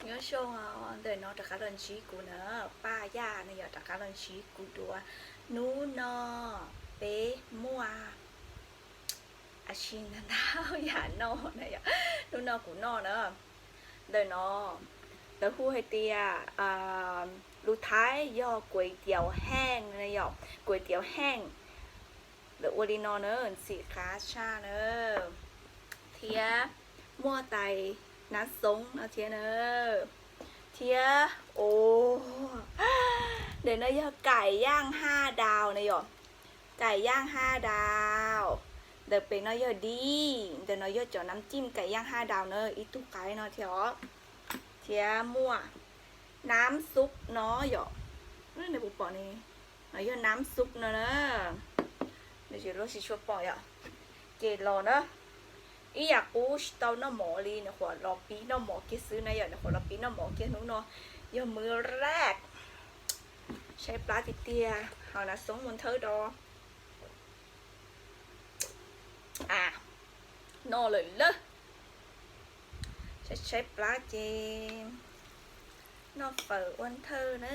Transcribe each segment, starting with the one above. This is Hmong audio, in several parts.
Nyob zoo, ntawm no rov qab los ntsib kuv na, Paj Yaj na yom, rov qab los ntsib kuv dua. Hnub no peb muaj a si ntau ntau yam noj na yom. Hnub no kuv noj na, ntawm no lawv hu hais tias, lus Thaib yog kuav tiaus heej na yom, kuav tiaus heej. Lawv ua li no na, ntxim qab tshaj na, thiab muaj tais nab xoob no thiab na, thiab, o, ntawm no yog kais yaaj haj daus na yom, kais yaaj haj daus. Ntawm pem no yog dib, ntawm no yog cov nab cim kais yaaj haj daus na, ib tug qaib no thiab os, thiab muaj nab xub no yom, nws puas pom ne, no yog nab xub no na, nws tsis tshua pom yom, ces los na, ib yam qub tsis tau noj mov li, nws qhuav los pib noj mov kiag xwb na yom, nws qhuav los pib noj mov kiag hnub no, yog mws raj, tshaib plab tiag tiag, hau nab xoob mus nthawb do. A, noj lawm lawm. Tshaib tshaib plab ces noj fawm ua nthawj na.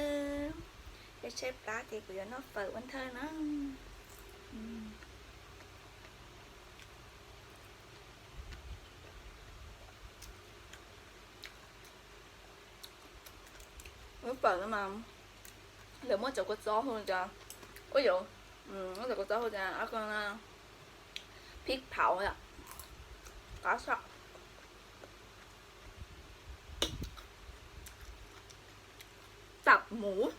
Tshaib tshaib plab ces kuv yuav noj fawm ua nthawj na. Lub fawm no mas lawv muab cov kua txob hu cas, ua yuav, muab cov kua txob hu cas, phib phauv, qab soj, tam muv,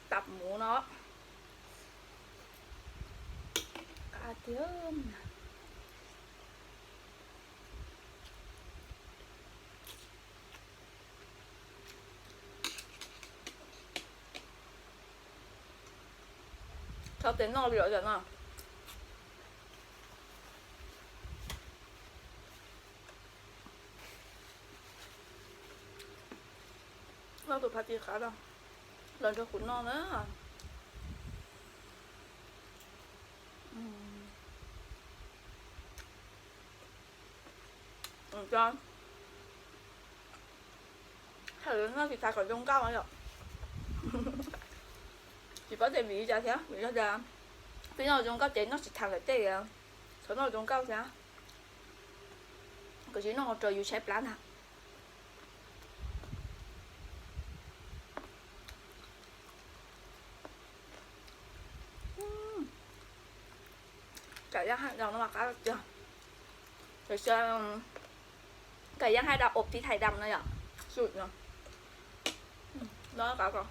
tam muv no, qab tiag. Txhob tes noj li os no. Noj tus phaj tis qab los nrog kuv noj na. Thaum noj tsis tas kom zoo nkauj yom. Tsis paub tias vim li cas thiab, vim yog tias peb noj zoo nkauj ces noj tsis tas lawm tej, txhob noj zoo nkauj thiab, kom tsis noj ua rau yus tshaib plab ntag. Cam yaj haj daus no mas qab tiag. Cam yaj haj daus ob pib thais dam no yom. Sum no. No qab ko.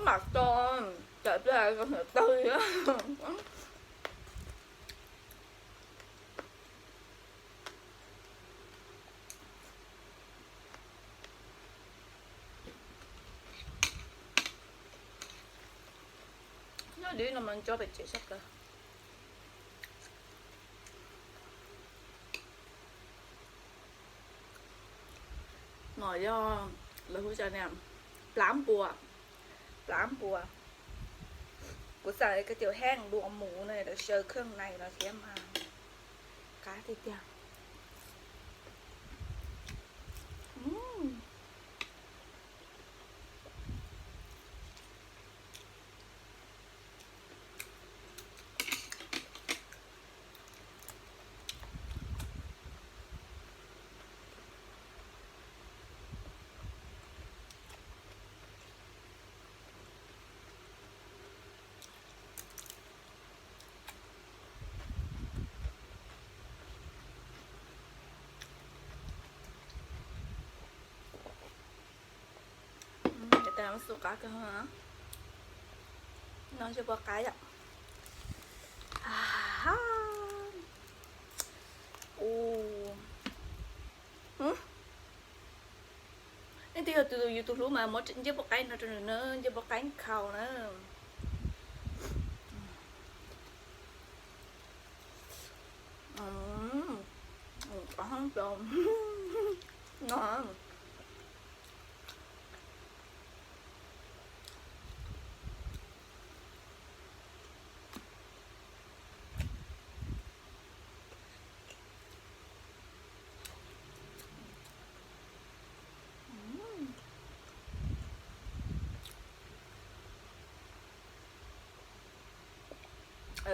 Maj mam tso, tsam pliag tawg thiab. Nyob dib no mas nco pem tsev sab plaws. No yog lawv hu cas niam, plab npua, plab npua. Kuv xav kuv tias heej dua mus no lawv xyaw kheej nais no thiab mas qab tiag tiag. Xub qab kawg, no ntsej puab qaib yom. Nej twb yog tus YouTube hlub mas muab ntsej puab qaib no rau nws na, ntsej puab qaib nkhaus na. Ngon.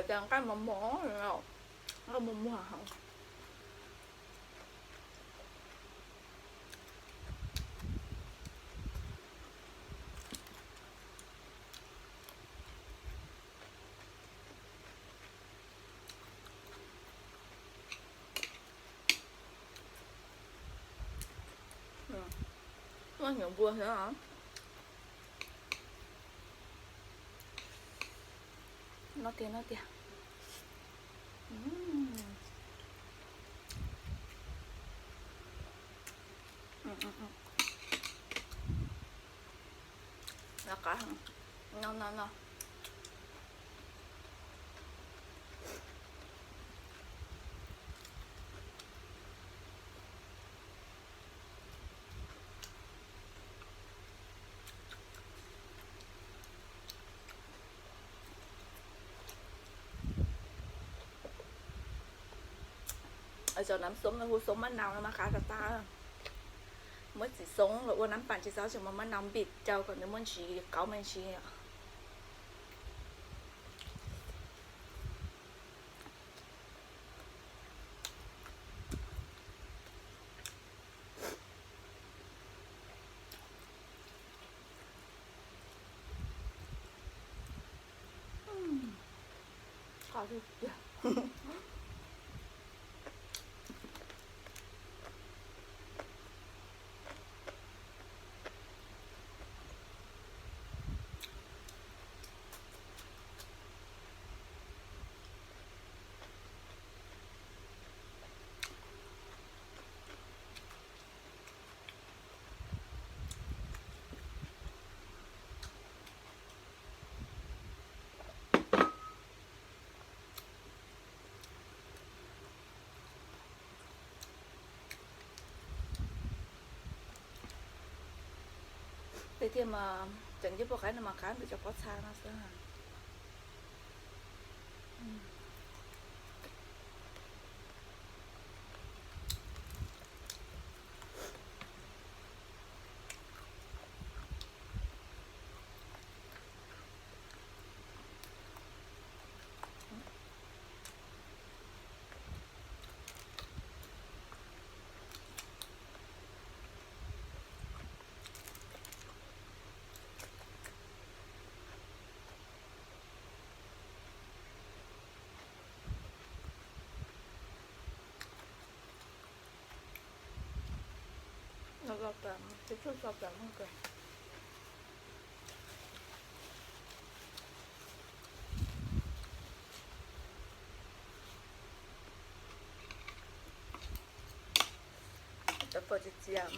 Cov nqaij mos mos, nqaij mos mos heev. Muaj hnyuv npua thiab. Noj tiag, noj tiag. Noj, noj, noj. Cov nab xoob no hu xoob maj nau no mas qab tag tag. Muab txiv xoob los ua nab pas tsis txhob tsis muab maj nau npim rau kom nws muaj ntsis qauv me ntsis. Tiag tiag mas cov ncej puab qaib no mas qab ntawm cov pob txha no xwb. Los los tas, tib tsuj tso tas. Cov fawm txias txias.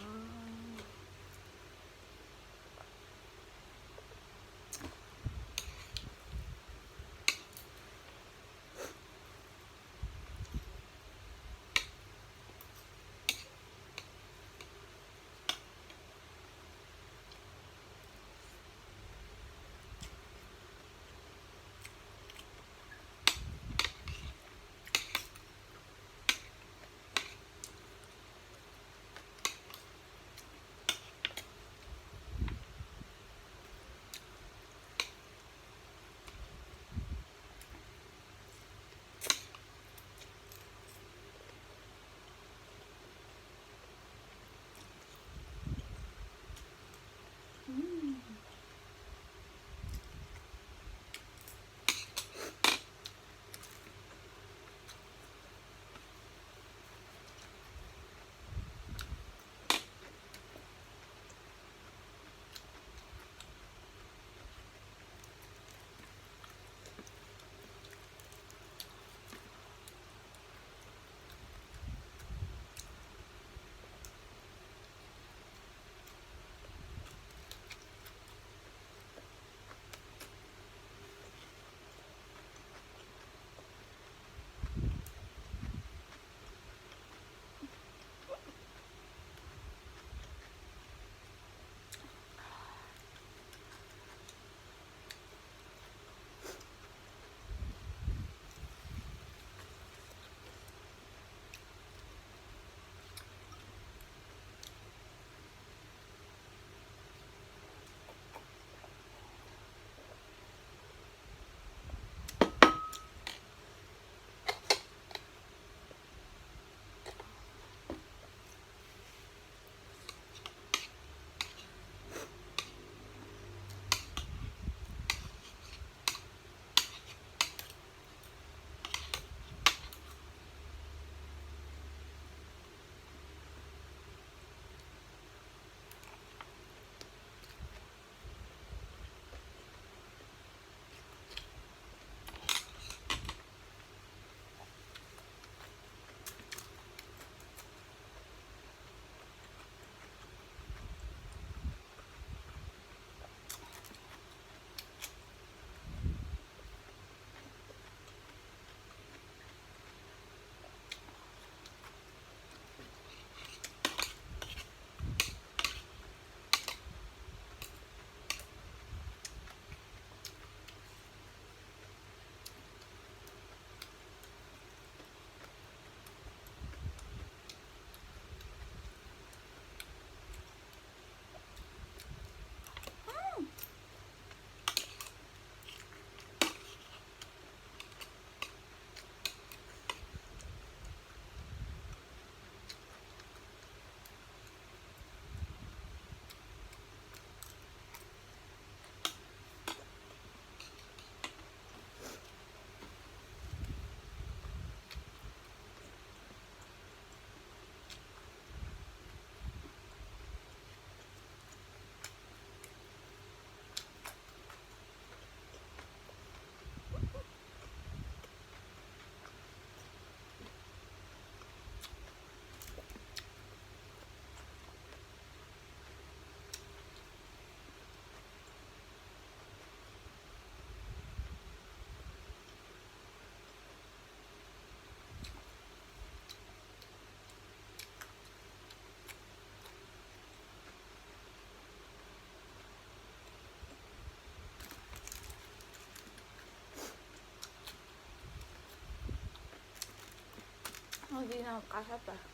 Vij no qab sab plaws.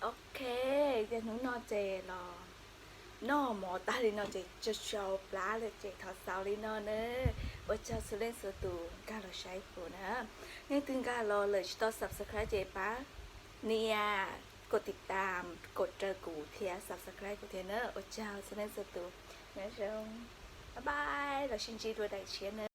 Ok, ces hnub no ces los noj mov tag li no ces tsau tsau plab lawm ces thov xaus li no na. Ua tsaug txhua leej txhua tus nkag los saib kuv na. Leej twg nkag los lawm tsis tau subscribe ces pab nias kom tiv tam, kom raws kuv thiab subscribe kuv thiab na. Ua tsaug txhua leej txhua tus. Nyob zoo. Bye bye, los sib ntsib dua daim tshiab na.